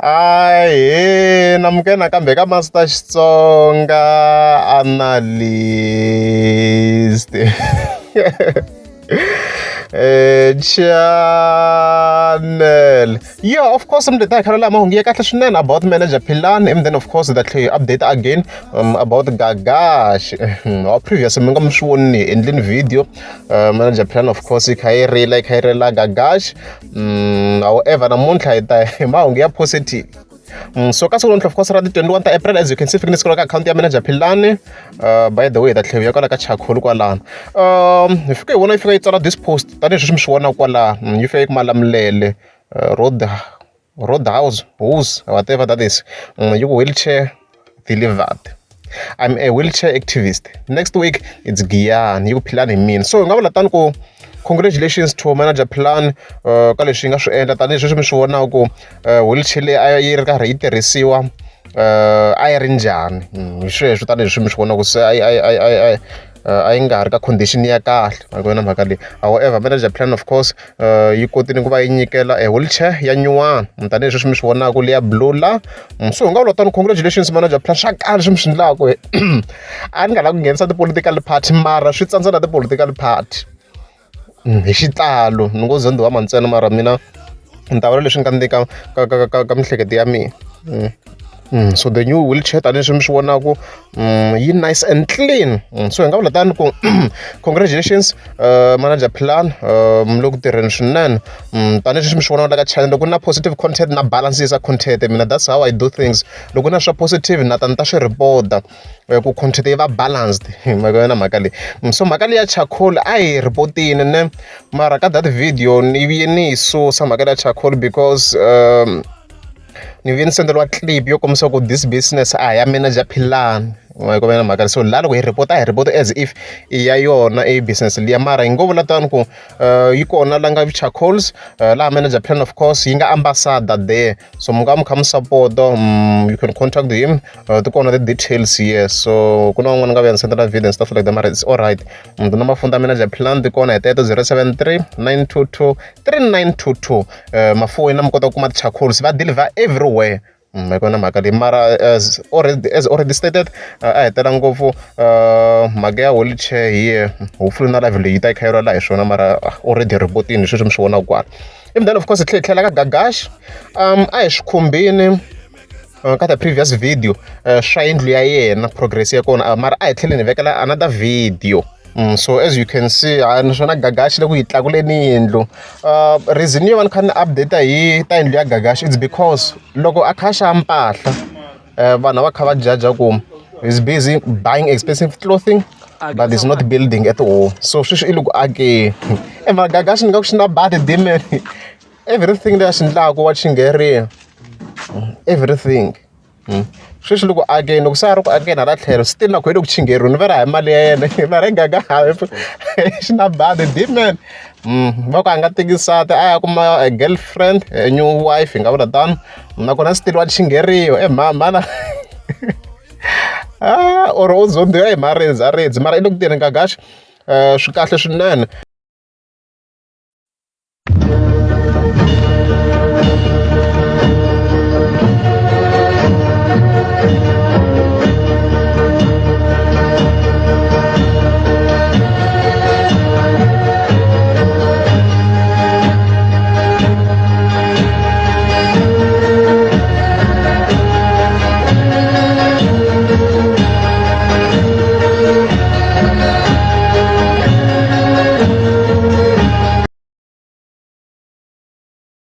Ahee namukela nakambe ka Master Xitsonga Analyst channel. Yeah, of course mi ta hi khala laha mahungu ya kahle swinene about manager Philani and then of course hi ta tlhela hi update again about Gagash. Wa previous mi nga mi swi vonini hi endleni video manager Philani of course yi kha yi rila yi kha yi rila Gagash. However namuntlha hi ta hi mahungu ya positive. So ka siku namuntlha of course ra ti 21 ta April, as you can see, fikini siku ra ka akhawunti ya manager Philani. By the way, hi ta tlhela hi ya kwala ka Chakhulu kwalano. Hi fike hi vona yi fika yi tsala this post tanihi sweswi mi swi vonaka kwalaho. Yi fika yi ku Malamulele road road house whose whatever that is. Yi ku wheelchair delivered. I'm a wheelchair activist. Next week it's Giyani. Yi ku Philani hi mina. So hi nga vula tani ku congratulations to manager Philani ka leswi yi nga swi endla tanihi sweswi mi swi vonaka ku wheelchair leyi a yi ri karhi yi tirhisiwa a yi ri njhani. Hi sweswo tanihi leswi mi swi vonaka se a yi a yi a yi a yi a yi nga ha ri ka condition ya kahle ma yi vona mhaka leyi. However, manager Philani of course yi kotile ku va yi nyikela e wheelchair ya nyuwani tanihi sweswi mi swi vonaka leya blue la. So hi nga vula tano, congratulations manager Philani, swa kala leswi mi swi endlaka. A ni nga lavi ku nghenisa ti-political party mara swi tsandza na ti-political party hi xitalo ni ngo zondiwa ntsena mara mina ni ta vula leswi nga ndzeni ka miehleketo ya mina. So the new wheelchair tanihileswi mi swi vonaka yi nice and clean. So hi nga vula tani ku congratulations manager Philani, mi le ku tirheni swinene. Tanihileswi mi swi vonaka la ka channel, loko ku ri na positive content na balance content mina, that's how I do things. Loko na swa positive na ta ni ta swi report-a ku content yi va balanced ma yi mhaka leyi. So mhaka leyi ya charcoal a hi report-ini ne, mara ka that video ni vuye ni yi susa mhaka leya charcoal because ni vuye ni senderiwa clip yo kombisa ku this business a hi ya manager Philani, ma yi vona mhaka. So la loko hi report, a hi report as if i ya yona i business liya, mara hi ngo vula tano ku yi kona la nga charcoals laha manager Philani of course yi nga ambassador there. So mi nga mi kha mi support, you can contact him, ti kona ti-details here. So ku na van'wana nga vuya ni sendela video and stuff like that, mara it's alright. Tinumber phone ta manager Philani ti kona hi teto 073 922 3922. Mafoyini mi kota ku kuma ti-charcoals, va deliver everywhere. Ma yi vona mhaka leyi. Mara as already stated, a hi tela ngopfu mhaka ya wheelchair here. Hopefully na live leyi yi ta yi kha yi lwela hi swona, mara already report-ini sweswi mi swi vonaka kwala. And then of course hi tlhela hi tlhela ka Gagash. A hi swi khumbini ka the previous video swa yindlu ya yena, progress ya kona, mara a hi tlheleni hi vekela another video. So as you can see, naswona Gagash le ku yi tlakuleni yindlu. Reason yo va ni kha ni update hi ta yindlu ya Gagash, it's because loko a kha a xava mpahla, vanhu a va kha va judge ku he's busy buying expensive clothing but is not building at all. So sweswi i le ku akeni. E mara Gagash ni nga ku xi na badi demon, everything leyi a xi endlaku wa chingheriwa everything. Sweswi loko akeni, loko se a ri ku akeni hala tlhelo, still na ku yi le ku chingheriweni va ri hayi mali ya yena, mara i Gaga xi na badi demon. Va ku a nga teki nsati, a ya kuma a girlfriend, a new wife hi nga vula tano, nakona still wa chingheriwa e mhana or u zondiwa hi marindzi a rindzi, mara i le ku tirheni Gagash, swi kahle swinene.